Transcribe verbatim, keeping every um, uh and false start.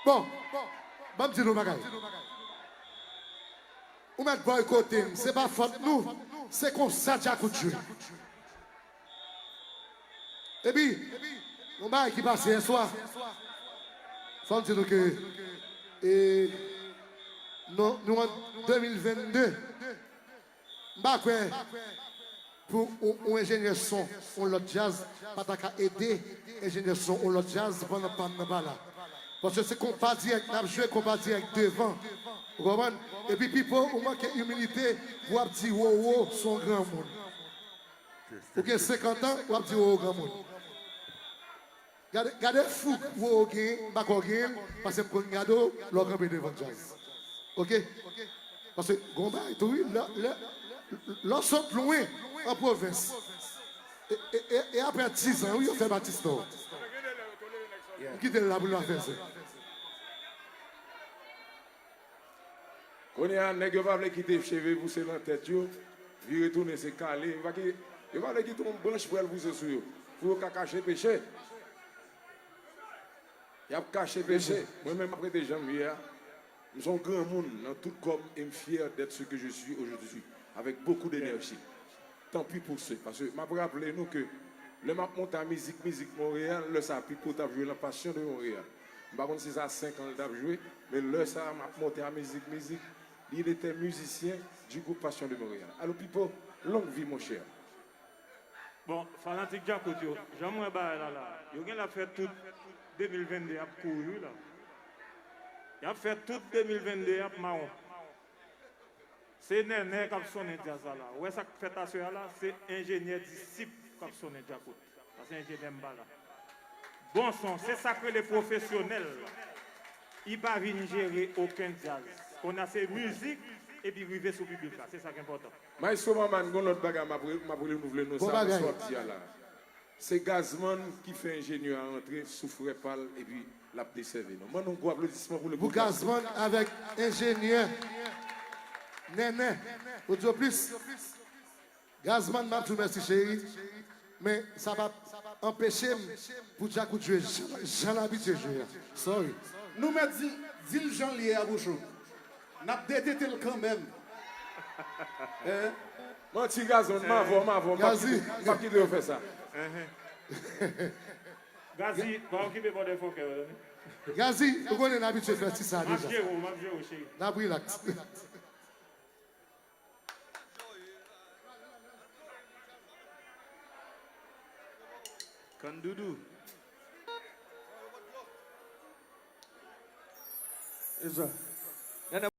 Bon, ban m di nou bagay. Ou mèt bòykote m, se pa fòt nou, se konsa Djakout jwe. Epi, yon bagay ki pase yè swa, fò m di nou ke, e, nou, nou an de mil vennde, m pa kwè pou yon, yon enjenyè son yon lòt djaz pa ta ka ede enjenyè son yon lòt djaz pandan pa m nan pa la. Paske se konpa dirèk n ap jwe, konpa dirèk devan. Ou konprann? Epi Pipo, ou manke imilite pou w ap di Roro se yon granmoun. Ou gen senkant an, w ap di Roro granmoun. Gade, gade fouk Roro genyen, m pa kwè w genyen l, paske m konn gade w lè w kanpe devan djaz. Oke? Paske gon bagay tou, wi, lè, lè, lè w sot lwen an pwovens. E, e, e, e apre dizan, wi, yo fè batis nan w. M kite l la pou l pa fè zen. Kounye a, nèg yo pa vle kite cheve pouse nan tèt yo, vire tounen se kale. Yo pa ki, yo pa vle kite yon branch pral pouse sou yo, pou yo ka kache peche. Y ap kache peche. Mwen menm, m ap rete jan m ye a. M se yon granmoun nan tout kò m e m fyè d'être ce que je suis aujourd'hui, avec beaucoup d'énergie. Tanpri pou se, paske m ap raple nou ke lè m ap monte a mizik, mizik Monreyal, lè sa a Pipo t ap jwe nan Passion de Montréal. M pa konn si sa senk an l t ap jwe, men lè sa a m ap monte a mizik, mizik, il était musicien du groupe Passion de Montréal. Alo Pipo, longue vie mon cher. Bon, fanatik Djakout yo, jan m wè bagay la la, yo genlè ap fè tout de mil vennde ap kouri wi la. Y ap fè tout de mil vennde ap mawon. Se Nènè k ap sonnen djaz la la. Ou wè sa k fèt aswè a la? Se enjenyè disip k ap sonnen djakout. Sa se enjenyè m pa la. Bon son, se sa k rele pwofesyonèl. Li pa vin jere okenn djaz. Kounye a se mizik epi rive sou piblik la. Se sa k enpòtan. Maestro Manman, gon lòt bagay m ap re-, m ap renouvle nou sa, sa w ap di a la. Se Gazman ki fè enjenyè a rantre sou frè pa l epi l ap desève nou. Ban nou gwo aplodisman pou le gwo Gazman. Pou Gazman avèk enjenyè Nènè. Ou di yo plis. Gazman, m ap di w mèsi, cheri. Men sa p ap anpeche m pou Djakout jwe jan, jan l abitye jwe a. Sorry. Nou mèt di, di l jan l ye a, bouch ou. N ap detete l kanmenm. Hein? Manti, Gazman, m avè w, m avè w, m p ap kite, m p ap kite yo fè sa. Gazi, pa okipe bòdè fòkè yo, tande. Gazi, ou konnen n abitye fè ti sa deja. M ap jere w, m ap jere w, cheri. N ap relax. Kandoudou. E sa.